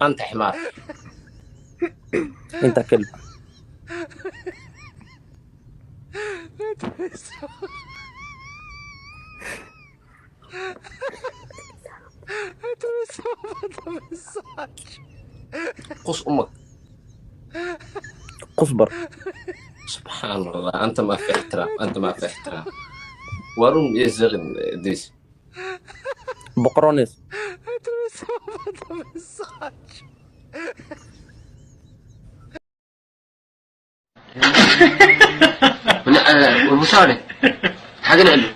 انت حمار. انت كلب. قص امك. قصبر. سبحان الله، انت ما في احترام، انت ما في احترام. ورون يزغن ادريس. بقرونيس. Wabusaare xagan celi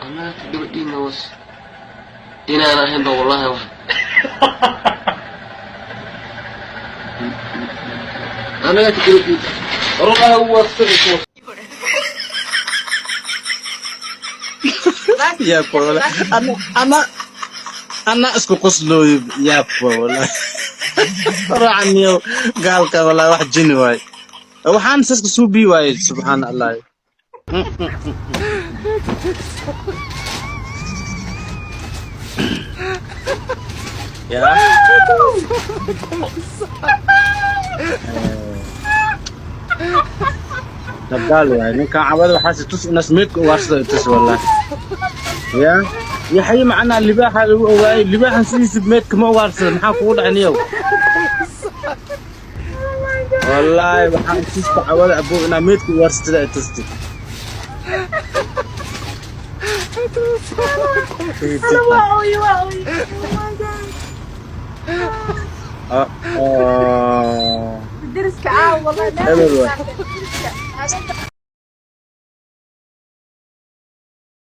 anaa gabadhiina was inaan ahayn ba wallahi wax anaga gabadhiina wallahi waa. Yaabka walahi, ana ana isku qoslooyo. Yaabka walahi, racaniyo gaalka walahi, wax jini waay, waxaan saska suubi waaye. Subxaan Allah. Ya dabaal waay ninkan cawada, waxaas tus inaas meedka ugaarsada tus wallahi. Ya yaxay macnaa libaaxa lagu ogaayay, libaaxan sidiisa meedka ma ugaarsada. Maxaa kugu dhacay niyow? Wallaahi waxaan tusta cawada abow inaa meedka ugaarsatada ay tusti. Waa ooye, waa ooye. Oh my God. Deriska caawa wallahi. Hebel waay. Deriska.